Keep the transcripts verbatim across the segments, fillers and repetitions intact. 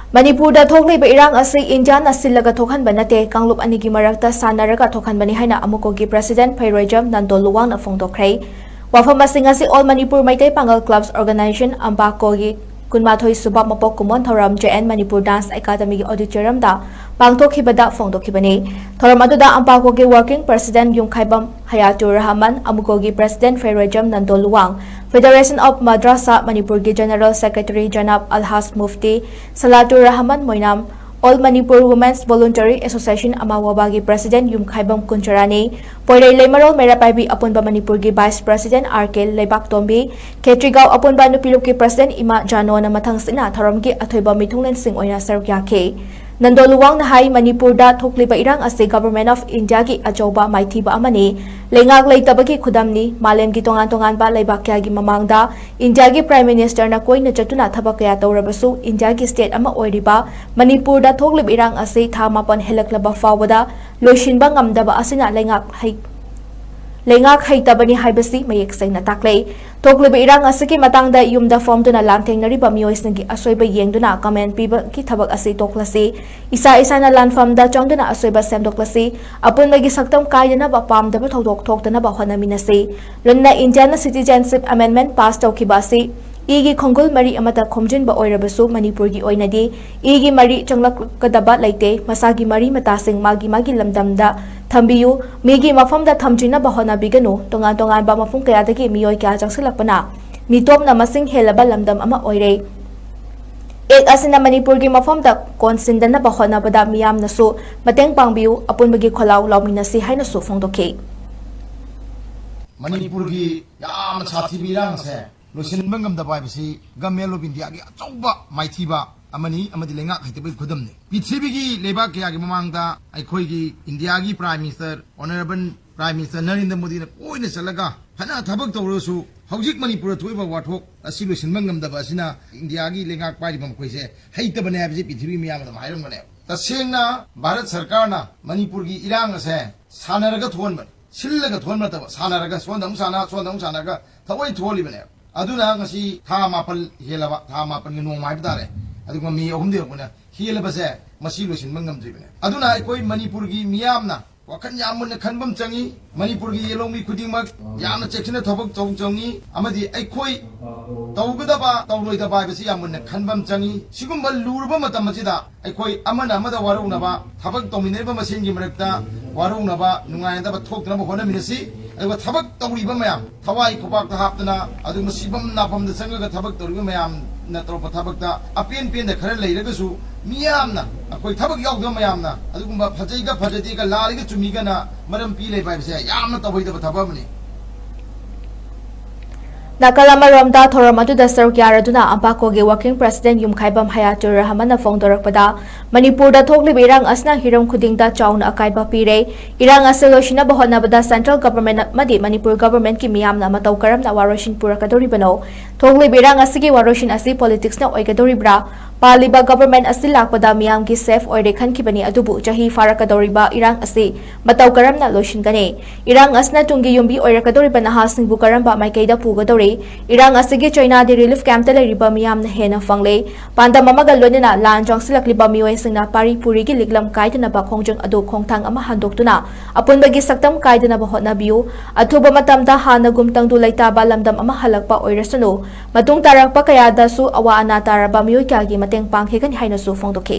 ꯃꯅꯤꯄꯨꯔꯗ ꯊꯣꯛꯂꯤꯕ ꯏꯔꯥꯡ ꯑꯁꯤ ꯏꯟꯗꯤꯌꯥꯅ ꯁꯤꯜꯂꯒ ꯊꯣꯛꯍꯟꯕ ꯅꯠꯇꯦ, ꯀꯥꯡꯂꯨꯞ ꯑꯅꯤꯒꯤ ꯃꯔꯛꯇ ꯁꯥꯟꯅꯔꯒ ꯊꯣꯛꯍꯟꯕꯅꯤ ꯍꯥꯏꯅ ꯑꯃꯨꯀꯣꯒꯤ President ꯐꯩꯔꯣꯏꯖꯝ ꯅꯟꯗꯣ ꯂꯨꯋꯥꯡꯅ ꯐꯣꯡꯗꯣꯛꯈ꯭ꯔꯦ꯫ ꯋꯥꯐꯝ ꯑꯁꯤ ꯉꯁꯤ All Manipur Meitei Pangal Clubs Organization, ꯑꯝꯕꯥꯀꯣꯒꯤ ꯀꯨꯟꯃꯥꯊꯣꯏ ꯁꯨꯕ ꯃꯄꯣꯛ ꯀꯨꯝꯑꯣꯟ ꯊꯧꯔꯝ J N Manipur Dance Academyꯒꯤ auditoriumꯗ ꯄꯥꯡꯊꯣꯛꯈꯤꯕꯗ ꯐꯣꯡꯗꯣꯛꯈꯤꯕꯅꯤ꯫ ꯊꯧꯔꯝ ꯑꯗꯨꯗ ꯑꯝꯕꯥꯀꯣꯒꯤ Working President Yumkhaibam ꯍꯌꯥꯇꯨꯔ Rahman, ꯑꯃꯨꯀꯣꯒꯤ President ꯐꯩꯔꯣꯏꯖꯝ Nando Luwang, Federation of Madrasa ꯃꯅꯤꯄꯨꯔꯒꯤ General Secretary ꯖꯅꯥꯕ ꯑꯜꯍꯥꯖ Mufti ꯁꯂꯥꯇꯨꯔ Rahman ꯃꯣꯏꯅꯥꯝ, All Manipur Women's Voluntary Association ꯑꯃꯥꯋꯥꯕꯥꯒꯤ President ꯌꯨꯝꯈꯥꯏꯕꯝ ꯀꯨꯟꯆꯔꯥꯅꯤ, ꯄꯣꯏꯔꯩ ꯂꯩꯃꯔꯣꯜ ꯃꯩꯔꯥ ꯄꯥꯏꯕꯤ ꯑꯄꯨꯟꯕ ꯃꯅꯤꯄꯨꯔꯒꯤ Vice President R K ꯂꯩꯕꯥꯛꯇꯣꯝꯕꯤ, ꯈꯦꯇ꯭ꯔꯤꯒꯥꯎ ꯑꯄꯨꯟꯕ ꯅꯨꯄꯤ ꯂꯨꯞꯀꯤ President ꯏꯃꯥ ꯖꯥꯅꯣꯅ ꯃꯊꯪꯁꯤꯠꯅ ꯊꯧꯔꯝꯒꯤ ꯑꯊꯣꯏꯕ ꯃꯤꯊꯨꯡꯂꯦꯟꯁꯤꯡ ꯑꯣꯏꯅ ꯁꯔꯨꯛ ꯌꯥꯈꯤ꯫ ꯅꯟꯗꯣ ꯂꯨꯋꯥꯡꯅ ꯍꯥꯏ, ꯃꯅꯤꯄꯨꯔꯗ ꯊꯣꯛꯂꯤꯕ ꯏꯔꯥꯡ ꯑꯁꯤ Government of Indiaꯒꯤ ꯑꯆꯧꯕ ꯃꯥꯏꯊꯤꯕ ꯑꯃꯅꯤ, ꯂꯩꯉꯥꯛ ꯂꯩꯇꯕꯒꯤ ꯈꯨꯗꯝꯅꯤ꯫ ꯃꯥꯂꯦꯝꯒꯤ ꯇꯣꯉꯥꯟ ꯇꯣꯉꯥꯟꯕ ꯂꯩꯕꯥꯛ ꯀꯌꯥꯒꯤ ꯃꯃꯥꯡꯗ ꯏꯟꯗꯤꯌꯥꯒꯤ Prime Ministerꯅ ꯀꯣꯏꯅ ꯆꯠꯇꯨꯅ ꯊꯕꯛ ꯀꯌꯥ ꯇꯧꯔꯕꯁꯨ, ꯏꯟꯗꯤꯌꯥꯒꯤ state ꯑꯃ ꯑꯣꯏꯔꯤꯕ ꯃꯅꯤꯄꯨꯔꯗ ꯊꯣꯛꯂꯤꯕ ꯏꯔꯥꯡ ꯑꯁꯤ ꯊꯥ ꯃꯥꯄꯟ ꯍꯦꯜꯂꯛꯂꯕ ꯐꯥꯎꯕꯗ ꯂꯣꯏꯁꯤꯟꯕ ꯉꯝꯗꯕ ꯑꯁꯤꯅ ꯂꯩꯉꯥꯛ ꯍꯩ-, ꯂꯩꯉꯥꯛ ꯍꯩꯇꯕꯅꯤ ꯍꯥꯏꯕꯁꯤ ꯃꯌꯦꯛ ꯁꯦꯡꯅ ꯇꯥꯛꯂꯦ꯫ ꯊꯣꯛꯂꯤꯕ ꯏꯔꯥꯡ ꯑꯁꯤꯒꯤ ꯃꯇꯥꯡꯗ ꯌꯨꯝꯗ ꯐꯝꯗꯨꯅ ꯂꯥꯟꯊꯦꯡꯅꯔꯤꯕ ꯃꯤꯑꯣꯏꯁꯤꯡꯒꯤ ꯑꯁꯣꯏꯕ ꯌꯦꯡꯗꯨꯅ comment ꯄꯤꯕꯒꯤ ꯊꯕꯛ ꯑꯁꯤ ꯇꯣꯛꯂꯁꯤ꯫ ꯏꯁꯥ ꯏꯁꯥꯅ ꯂꯥꯟꯐꯝꯗ ꯆꯪꯗꯨꯅ ꯑꯁꯣꯏꯕ ꯁꯦꯝꯗꯣꯛꯂꯁꯤ꯫ ꯑꯄꯨꯟꯕꯒꯤ ꯁꯛꯇꯝ ꯀꯥꯏꯗꯅꯕ, ꯄꯥꯝꯗꯕ ꯊꯧꯗꯣꯛ ꯊꯣꯛꯇꯅꯕ ꯍꯣꯠꯅꯃꯤꯟꯅꯁꯤ꯫ ꯂꯣꯏꯅꯅ ꯏꯟꯗꯤꯌꯥꯅ Citizenship Amendment pass ꯇꯧꯈꯤꯕ ꯑꯁꯤ ꯏꯒꯤ ꯈꯣꯡꯒꯨꯜ ꯃꯔꯤ ꯑꯃꯠꯇ ꯈꯣꯝꯖꯤꯟꯕ ꯑꯣꯏꯔꯕꯁꯨ, ꯃꯅꯤꯄꯨꯔꯒꯤ ꯑꯣꯏꯅꯗꯤ ꯏꯒꯤ ꯃꯔꯤ ꯆꯪꯂꯛꯀꯗꯕ ꯂꯩꯇꯦ꯫ ꯃꯁꯥꯒꯤ ꯃꯔꯤ ꯃꯇꯥꯁꯤꯡ ꯃꯥꯒꯤ ꯃꯥꯒꯤ ꯂꯝꯗꯝꯗ ꯊꯝꯕꯤꯌꯨ꯫ ꯃꯤꯒꯤ ꯃꯐꯝꯗ ꯊꯝꯖꯤꯟꯅꯕ ꯍꯣꯠꯅꯕꯤꯒꯅꯨ꯫ ꯇꯣꯉꯥꯟ ꯇꯣꯉꯥꯟꯕ ꯃꯐꯝ ꯀꯌꯥꯗꯒꯤ ꯃꯤꯑꯣꯏ ꯀꯌꯥ ꯆꯪꯁꯤꯜꯂꯛꯄꯅ ꯃꯤꯇꯣꯞꯅ ꯃꯁꯤꯡ ꯍꯦꯜꯂꯕ ꯂꯝꯗꯝ ꯑꯃ ꯑꯣꯏꯔꯦ꯫ Act ꯑꯁꯤꯅ ꯃꯅꯤꯄꯨꯔꯒꯤ ꯃꯐꯝꯗ ꯀꯣꯟꯁꯤꯟꯗꯅꯕ ꯍꯣꯠꯅꯕꯗ ꯃꯤꯌꯥꯝꯅꯁꯨ ꯃꯇꯦꯡ ꯄꯥꯡꯕꯤꯌꯨ꯫ ꯑꯄꯨꯟꯕꯒꯤ ꯈꯣꯜꯂꯥꯎ ꯂꯥꯎꯃꯤꯟꯅꯁꯤ ꯍꯥꯏꯅꯁꯨ ꯐꯣꯡꯗꯣꯛꯈꯤ꯫ ꯃꯅꯤꯄꯨꯔꯒꯤ ꯌꯥꯝꯅ ꯁꯥꯊꯤꯕ ꯏꯔꯥꯡ ꯑꯁꯦ ꯂꯣꯏꯁꯤꯟꯕ ꯉꯝꯗꯕ ꯍꯥꯏꯕꯁꯤ Government of Indiaꯒꯤ ꯑꯆꯧꯕ ꯃꯥꯏꯊꯤꯕ ꯑꯃꯅꯤ ꯑꯃꯗꯤ ꯂꯩꯉꯥꯛ ꯍꯩꯇꯕꯒꯤ ꯈꯨꯗꯝꯅꯤ꯫ ꯄ꯭ꯔꯤꯊꯤꯕꯤꯒꯤ ꯂꯩꯕꯥꯛ ꯀꯌꯥꯒꯤ ꯃꯃꯥꯡꯗ ꯑꯩꯈꯣꯏꯒꯤ ꯏꯟꯗꯤꯌꯥꯒꯤ Prime Minister, Honourable Prime Minister Narendra ꯃꯣꯗꯤꯅ ꯀꯣꯏꯅ ꯆꯠꯂꯒ ꯐꯅ ꯊꯕꯛ ꯇꯧꯔꯁꯨ, ꯍꯧꯖꯤꯛ ꯃꯅꯤꯄꯨꯔꯗ ꯊꯣꯛꯏꯕ ꯋꯥꯊꯣꯛ ꯑꯁꯤ ꯂꯣꯏꯁꯤꯟꯕ ꯉꯝꯗꯕ ꯑꯁꯤꯅ ꯏꯟꯗꯤꯌꯥꯒꯤ ꯂꯩꯉꯥꯛ ꯄꯥꯏꯔꯤꯕ ꯃꯈꯣꯏꯁꯦ ꯍꯩꯇꯕꯅꯦ ꯍꯥꯏꯕꯁꯤ ꯄ꯭ꯔꯤꯊꯤꯕꯤ ꯃꯤꯌꯥꯝ ꯑꯗꯨꯝ ꯍꯥꯏꯔꯝꯒꯅꯦꯕ꯫ ꯇꯁꯦꯡꯅ ꯚꯥꯔꯠ ꯁꯔꯀꯥꯔꯅ ꯃꯅꯤꯄꯨꯔꯒꯤ ꯏꯔꯥꯡ ꯑꯁꯦ ꯁꯥꯟꯅꯔꯒ ꯊꯣꯛꯍꯟꯕꯅꯤ, ꯁꯤꯜꯂꯒ ꯊꯣꯛꯍꯟꯕ ꯅꯠꯇꯕ, ꯁꯥꯟꯅꯔꯒ, ꯁꯣꯝꯗ ꯑꯃꯨꯛ ꯁꯥꯟꯅ, ꯁꯣꯝꯗ ꯑꯃꯨꯛ ꯁꯥꯟꯅꯔꯒ ꯊꯑꯣꯏ ꯊꯣꯛꯍꯜꯂꯤꯕꯅꯦꯕ꯫ ꯑꯗꯨꯅ ꯉꯁꯤ ꯊꯥ ꯃꯥꯄꯜ ꯍꯦꯜꯂꯕ, ꯊꯥ ꯃꯥꯄꯜꯒꯤ ꯅꯣꯡꯃ ꯍꯥꯏꯕ ꯇꯥꯔꯦ, ꯑꯗꯨꯒꯨꯝꯕ ꯃꯤ ꯑꯍꯨꯝꯗꯤ ꯑꯩꯈꯣꯏꯅ ꯍꯦꯜꯂꯕꯁꯦ, ꯃꯁꯤ ꯂꯣꯏꯁꯤꯟꯕ ꯉꯝꯗ꯭ꯔꯤꯕꯅꯦ꯫ ꯑꯗꯨꯅ ꯑꯩꯈꯣꯏ ꯃꯅꯤꯄꯨꯔꯒꯤ ꯃꯤꯌꯥꯝꯅ ꯋꯥꯈꯜ ꯌꯥꯝ ꯃꯨꯟꯅ ꯈꯟꯕ ꯑꯃ ꯆꯪꯉꯤ꯫ ꯃꯅꯤꯄꯨꯔꯒꯤ ꯌꯦꯜꯍꯧꯃꯤ ꯈꯨꯗꯤꯡꯃꯛ ꯌꯥꯝꯅ ꯆꯦꯛꯁꯤꯟꯅ ꯊꯕꯛ ꯇꯧꯕ ꯆꯪꯉꯤ, ꯑꯃꯗꯤ ꯑꯩꯈꯣꯏ ꯇꯧꯒꯗꯕ ꯇꯧꯔꯣꯏꯗꯕ ꯍꯥꯏꯕꯁꯤ ꯌꯥꯝ ꯃꯨꯟꯅ ꯈꯟꯕ ꯑꯃ ꯆꯪꯉꯤ꯫ ꯁꯤꯒꯨꯝꯕ ꯂꯨꯔꯕ ꯃꯇꯝ ꯑꯁꯤꯗ ꯑꯩꯈꯣꯏ ꯑꯃꯅ ꯑꯃꯗ ꯋꯥꯔꯧꯅꯕ, ꯊꯕꯛ ꯇꯧꯃꯤꯟꯅꯔꯤꯕ ꯃꯁꯦꯟꯒꯤ ꯃꯔꯛꯇ ꯋꯥꯔꯧꯅꯕ, ꯅꯨꯡꯉꯥꯏꯅꯗꯕ ꯊꯣꯛꯇꯅꯕ ꯍꯣꯠꯅꯃꯤꯟꯅꯁꯤ꯫ ꯑꯗꯨꯒ ꯊꯕꯛ ꯇꯧꯔꯤꯕ ꯃꯌꯥꯝ, ꯊꯋꯥꯏ ꯈꯨꯄꯥꯛꯇ ꯍꯥꯞꯇꯅ, ꯑꯗꯨꯒꯨꯝꯕ ꯁꯤꯐꯝ ꯅꯥꯐꯝꯗ ꯆꯪꯉꯒ ꯊꯕꯛ ꯇꯧꯔꯤꯕ ꯃꯌꯥꯝꯅ ꯇꯧꯔꯛꯄ ꯊꯕꯛꯇ ꯑꯄꯦꯟ ꯄꯦꯟꯗ ꯈꯔ ꯂꯩꯔꯒꯁꯨ, ꯃꯤꯌꯥꯝꯅ, ꯑꯩꯈꯣꯏ ꯊꯕꯛ ꯌꯥꯎꯗꯕ ꯃꯌꯥꯝꯅ ꯑꯗꯨꯒꯨꯝꯕ ꯐꯖꯩꯒ ꯐꯖꯗꯦꯒ, ꯂꯥꯜꯂꯤꯒ ꯆꯨꯝꯃꯤꯒꯅ ꯃꯔꯝ ꯄꯤ ꯂꯩꯕ ꯍꯥꯏꯕꯁꯦ ꯌꯥꯝꯅ ꯇꯧꯍꯩꯗꯕ ꯊꯕꯛ ꯑꯃꯅꯤ꯫ ꯅꯥꯀꯜ ꯑꯃꯔꯣꯝꯗ, ꯊꯧꯔꯝ ꯑꯗꯨꯗ ꯁꯔꯨꯛ ꯌꯥꯔꯗꯨꯅ ꯑꯝꯄꯥꯀꯣꯒꯤ working president ꯌꯨꯝꯈꯥꯏꯕꯝ ꯍꯌꯥꯇꯨꯔ ꯔꯍꯃꯟꯅ ꯐꯣꯡꯗꯣꯔꯛꯄꯗ, ꯃꯅꯤꯄꯨꯔꯗ ꯊꯣꯛꯂꯤꯕ ꯏꯔꯥꯡ ꯑꯁꯤꯅ ꯍꯤꯔꯝ ꯈꯨꯗꯤꯡꯗ ꯆꯥꯎꯅ ꯑꯀꯥꯏꯕ ꯄꯤꯔꯦ꯫ ꯏꯔꯥꯡ ꯑꯁꯤ ꯂꯣꯏꯁꯤꯟꯅꯕ ꯍꯣꯠꯅꯕꯗ central government ꯑꯃꯗꯤ ꯃꯅꯤꯄꯨꯔ governmentꯀꯤ ꯃꯤꯌꯥꯝꯅ ꯃꯇꯧ ꯀꯔꯝꯅ ꯋꯥꯔꯣꯏꯁꯤꯟ ꯄꯨꯔꯛꯀꯗꯧꯔꯤꯕꯅꯣ? ꯊꯣꯛꯂꯤꯕ ꯏꯔꯥꯡ ꯑꯁꯤꯒꯤ ꯋꯥꯔꯣꯏꯁꯤꯟ ꯑꯁꯤ politicsꯅ ꯑꯣꯏꯒꯗꯧꯔꯤꯕ꯭ꯔꯥ? ꯄꯥꯜꯂꯤꯕ government ꯑꯁꯤ ꯂꯥꯛꯄꯗ ꯃꯤꯌꯥꯝꯒꯤ safe ꯑꯣꯏꯔꯦ ꯈꯟꯈꯤꯕꯅꯤ, ꯑꯗꯨꯕꯨ ꯆꯍꯤ ꯐꯥꯔꯛꯀꯗꯧꯔꯤꯕ ꯏꯔꯥꯡ ꯑꯁꯤ ꯃꯇꯧ ꯀꯔꯝꯅ ꯂꯣꯏꯁꯤꯟꯒꯅꯤ? ꯏꯔꯥꯡ ꯑꯁꯤꯅ ꯇꯨꯡꯒꯤ ꯌꯨꯝꯕꯤ ꯑꯣꯏꯔꯛꯀꯗꯧꯔꯤꯕ ꯅꯍꯥꯁꯤꯡꯕꯨ ꯀꯔꯝꯕ ꯃꯥꯏꯀꯩꯗ ꯄꯨꯒꯗꯧꯔꯤ? ꯏꯔꯥꯡ ꯑꯁꯤꯒꯤ ꯆꯩꯅꯥꯗꯤ relief campꯇ ꯂꯩꯔꯤꯕ ꯃꯤꯌꯥꯝꯅ ꯍꯦꯟꯅ ꯐꯪꯂꯦ꯫ ꯄꯥꯟꯗꯝ ꯑꯃꯒ ꯂꯣꯏꯅꯅ ꯂꯥꯟ ꯆꯪꯁꯤꯜꯂꯛꯂꯤꯕ ꯃꯤꯑꯣꯏꯁꯤꯡꯅ ꯄꯥꯔꯤ ꯄꯨꯔꯤꯒꯤ ꯂꯤꯛꯂꯝ ꯀꯥꯏꯗꯅꯕ ꯈꯣꯡꯖꯪ ꯑꯗꯨ ꯈꯣꯡꯊꯥꯡ ꯑꯃ ꯍꯟꯗꯣꯛꯇꯨꯅ ꯑꯄꯨꯟꯕꯒꯤ ꯁꯛꯇꯝ ꯀꯥꯏꯗꯅꯕ ꯍꯣꯠꯅꯕꯤꯌꯨ꯫ ꯑꯊꯨꯕ ꯃꯇꯝꯗ ꯍꯥꯟꯅꯒꯨꯝ ꯇꯪꯗꯨ ꯂꯩꯇꯥꯕ ꯂꯝꯗꯝ ꯑꯃ ꯍꯜꯂꯛꯄ ꯑꯣꯏꯔꯁꯅꯨ꯫ ꯃꯇꯨꯡ ꯇꯥꯔꯛꯄ ꯀꯌꯥꯗꯁꯨ ꯑꯋꯥ ꯑꯅꯥ ꯇꯥꯔꯕ ꯃꯤꯑꯣꯏ ꯀꯌꯥꯒꯤ ꯃꯇꯦꯡ ꯄꯥꯡꯈꯤꯒꯅꯤ ꯍꯥꯏꯅꯁꯨ ꯐꯣꯡꯗꯣꯛꯈꯤ꯫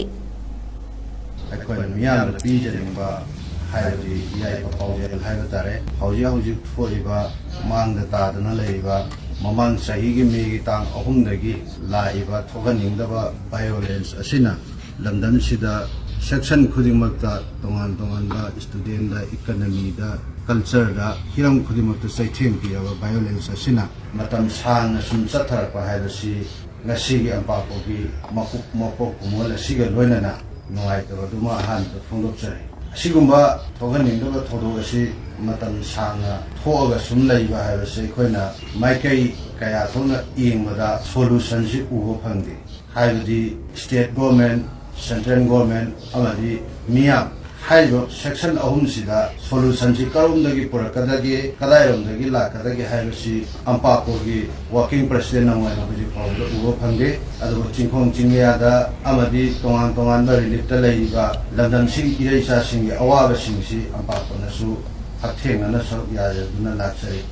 ꯑꯩꯈꯣꯏꯅ ꯃꯤꯌꯥꯝꯗ ꯄꯤꯖꯅꯤꯡꯕ ꯍꯥꯏꯕꯗꯤ ꯌꯥꯏꯐ ꯄꯥꯎꯖꯦꯜ ꯍꯥꯏꯕ ꯇꯥꯔꯦ꯫ ꯍꯧꯖꯤꯛ ꯍꯧꯖꯤꯛ ꯊꯣꯛꯏꯕ, ꯃꯥꯡꯗ ꯇꯥꯗꯅ ꯂꯩꯔꯤꯕ, ꯃꯃꯥꯡ ꯆꯍꯤꯒꯤ ꯃꯦꯒꯤ ꯇꯥꯡ ꯑꯍꯨꯝꯗꯒꯤ ꯂꯥꯛꯏꯕ ꯊꯣꯛꯍꯟꯅꯤꯡꯗꯕ violence ꯑꯁꯤꯅ ꯂꯝꯗꯝꯁꯤꯗ section ꯈꯨꯗꯤꯡꯃꯛꯇ ꯇꯣꯉꯥꯟ ꯇꯣꯉꯥꯟꯕ studentꯗ, economyꯗ, cultureꯗ, ꯍꯤꯔꯝ ꯈꯨꯗꯤꯡꯃꯛꯇ ꯆꯩꯊꯦꯡ ꯄꯤꯔꯕ violence ꯑꯁꯤꯅ ꯃꯇꯝ ꯁꯥꯡꯅ ꯁꯨꯝ ꯆꯠꯊꯔꯛꯄ ꯍꯥꯏꯕꯁꯤ ꯉꯁꯤꯒꯤ ꯑꯝꯄꯥꯛꯄꯒꯤ ꯃꯀꯨꯞ ꯃꯄꯣꯛ ꯀꯨꯝꯑꯣꯜ ꯑꯁꯤꯒ ꯂꯣꯏꯅꯅ ꯅꯨꯡꯉꯥꯏꯇꯕꯗꯨꯃ ꯑꯍꯥꯟꯕꯗ ꯐꯣꯡꯗꯣꯛꯆꯔꯤ꯫ ꯑꯁꯤꯒꯨꯝꯕ ꯊꯣꯛꯍꯟꯅꯤꯡꯗꯕ ꯊꯧꯗꯣꯛ ꯑꯁꯤ ꯃꯇꯝ ꯁꯥꯡꯅ ꯊꯣꯛꯑꯒ ꯁꯨꯝ ꯂꯩꯕ ꯍꯥꯏꯕꯁꯤ ꯑꯩꯈꯣꯏꯅ ꯃꯥꯏꯀꯩ ꯀꯌꯥ ꯊꯣꯛꯅ ꯌꯦꯡꯕꯗ solutionꯁꯤ ꯎꯕ ꯐꯪꯗꯦ꯫ ꯍꯥꯏꯕꯗꯤ state government, central government ꯑꯃꯗꯤ ꯃꯤꯌꯥꯝ ꯍꯥꯏꯔꯤꯕ ꯁꯦꯛꯁꯟ ꯑꯍꯨꯝꯁꯤꯗ ꯁꯣꯂꯨꯁꯟꯁꯤ ꯀꯔꯣꯝꯗꯒꯤ ꯄꯨꯔꯛꯀꯗꯒꯦ, ꯀꯗꯥꯏꯔꯣꯝꯗꯒꯤ ꯂꯥꯛꯀꯗꯒꯦ ꯍꯥꯏꯕꯁꯤ ꯑꯝꯄꯥꯛꯄꯒꯤ ꯋꯥꯔꯀꯤꯡ ꯄ꯭ꯔꯦꯁꯤꯗꯦꯟꯠꯅ ꯑꯣꯏꯅ ꯍꯧꯖꯤꯛ ꯐꯥꯎꯕꯗ ꯎꯕ ꯐꯪꯗꯦ꯫ ꯑꯗꯨꯒ ꯆꯤꯡꯈꯣꯡ ꯆꯤꯡꯌꯥꯗ ꯑꯃꯗꯤ ꯇꯣꯉꯥꯟ ꯇꯣꯉꯥꯟꯕ ꯔꯤꯂꯤꯐꯇ ꯂꯩꯔꯤꯕ ꯂꯝꯗꯝꯁꯤꯒꯤ ꯏꯔꯩꯆꯥꯁꯤꯡꯒꯤ ꯑꯋꯥꯕꯁꯤꯡꯁꯤ ꯑꯝꯄꯥꯛꯄꯅꯁꯨ ꯍꯛꯊꯦꯡꯅꯅ ꯁꯔꯨꯛ ꯌꯥꯖꯗꯨꯅ ꯂꯥꯛꯆꯔꯤ꯫